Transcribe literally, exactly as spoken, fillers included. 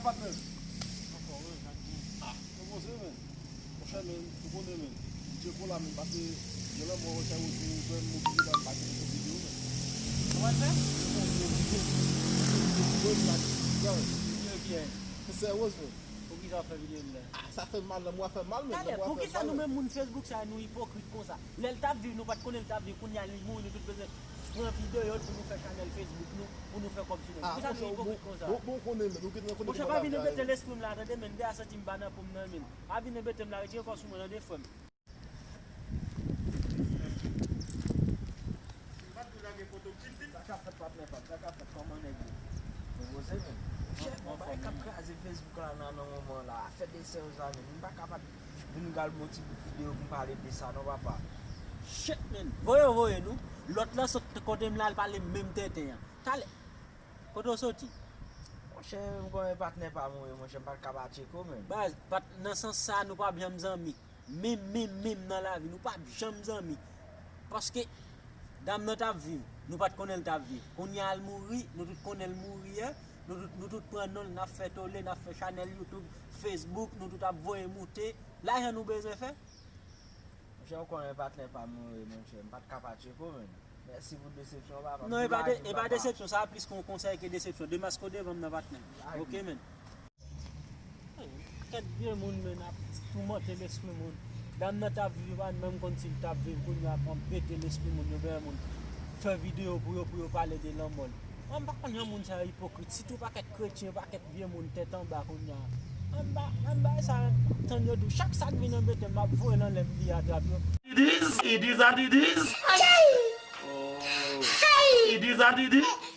Patnè. Ah, nou poze, men. Monchè, men, ou konnen, men. Djeko la, men, pase, gen lanmò, monchè, ou di, ou fè m oblije pa m pa kite sou videyo, men. Kòman l fè? Ou konnen, men. Videyo ki en? Seryoz, men. Poukisa w fè videyo m la? Ah, sa fè m mal, lanmou a fè m mal, men. Talè, poukisa nou menm moun Facebook sa, nou ipokrit konsa? Lè l t ap viv, nou pa t konnen l t ap viv, kounye a li mouri, nou tout bezwen pran videyo l pou nou fè chanèl Facebook nou, pou nou fè kòb sou li. Ah, poukisa nou ipokrit konsa? Bon, bon, konnen, men, nou gentan konnen. Monchè, pa vin anbete lespri m la, tande, men, m deja santi m pa nan po m nan, men. Pa vin anbete m la, retire kò sou mwen, tande, frè m. Si m pa t tou lage foto kit li. Sa k ap fèt, patnè pa m? Sa k ap fèt? Kòman nèg yo? Nou poze, men. Chèf, mwen, bagay k ap kraze Facebook la nan, nan moman la. Afè de sèz ane. M pa ka pa t vin gad yon ti bout videyo pou m pale de sa, non, papa. Shit, man. Voye, voye, nou. Lòt la sot kote m la, l pale menm tenten an. Talè. Kote w soti? Monchè, m konnen patnè pa m ou ye, monchè, m pa t ka pa tcheke w, men. Baz, pat-, nan sans sa, nou p ap janm zanmi. Menm, menm, menm nan lavi, nou p ap janm zanmi. Paske dam nan t ap viv, nou pa t konnen l t ap viv. Kounye a l mouri, nou tout konnen l mouri a. Nou tout, nou tout pran non l, n ap fè tole, n ap fè chanèl YouTube, Facebook, nou tout ap voye moute. Lajan nou bezwen fè. Monchè, ou konnen patnè pa m ou ye, monchè, m pa t ka pa tcheke w, men. Mèsi pou desepsyon, papa. Non, e pa de-, e pa desepsyon, sa a plis kon konsèy ke desepsyon. Demaske w devan m nan, patnè. Oke, men. Kèk vye moun, men, ap toumante lespri moun. Dam nan t ap viv, yo pa menm konn si l t ap viv, kounye a ap anbete lespri moun, yo bezwen moun fè videyo pou yo, pou yo pale de lanmò l. Mwen, m pa konn jan moun sa yo ipokrit, sitou pakèt kretyen, pakèt vye moun tèt anba kounye a. Anba, anba sa, tann yo di w, chak sa k vin anbete m, m ap voye l anlè, m bliye atrap yo. It is, it is and it is. It is and it is.